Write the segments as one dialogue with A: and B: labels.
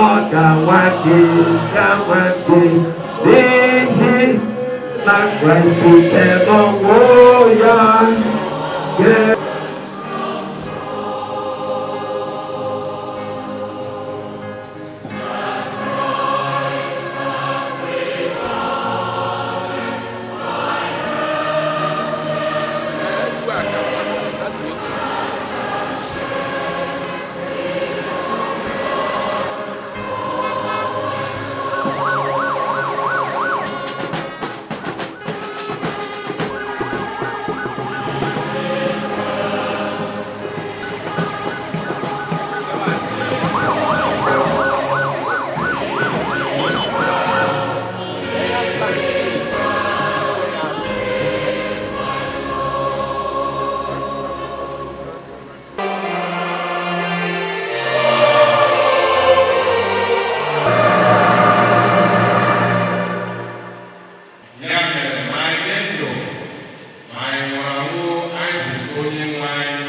A: Ọ ga-nwa gị n'ihi na Kraịst site n'ọnwụ ya.
B: Ya mere, ma anyị dị ndụ ma anyị nwụrụ anwụ, anyị bụ onye nwe anyị.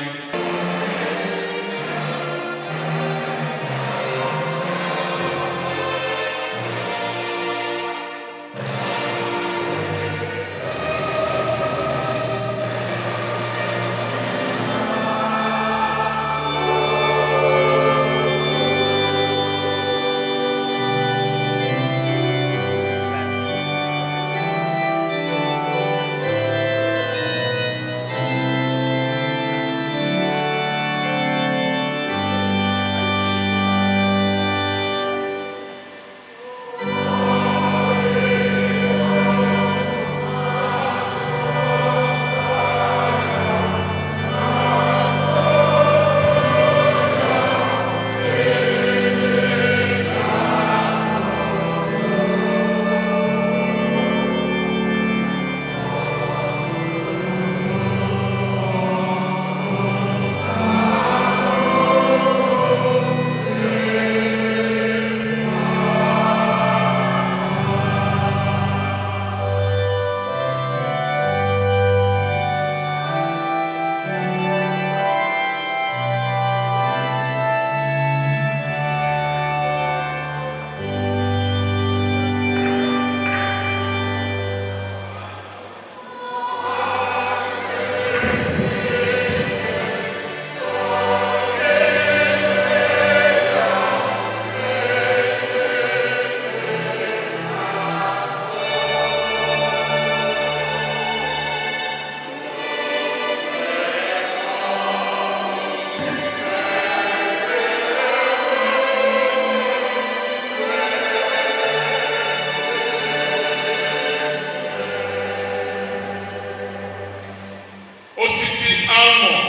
B: Osisi almọnd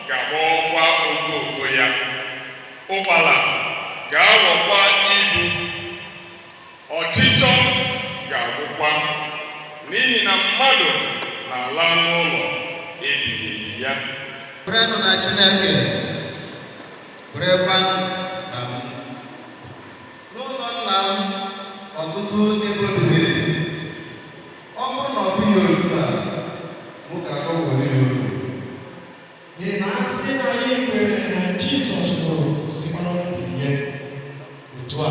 B: ga-agbawakwa okooko ya, ụgbala ga-aghọkwa ibu, ọchịchọ ga-agwụkwa, n'ihi na mmadụ na-ala n'ụlọ ebighị ebi ya.
C: Kwerenụ na Chineke, kwerekwa na m. N'ụlọ nna m ọtụtụ ebe obibi dị. Ọ bụrụ na ọ bụghị otu a, mụ ga-akọwara ya unu.
D: N'ihi na asị na anyị kwere na Jizọs nwụrụ, sikwa n'ọnwụ bilie, otu a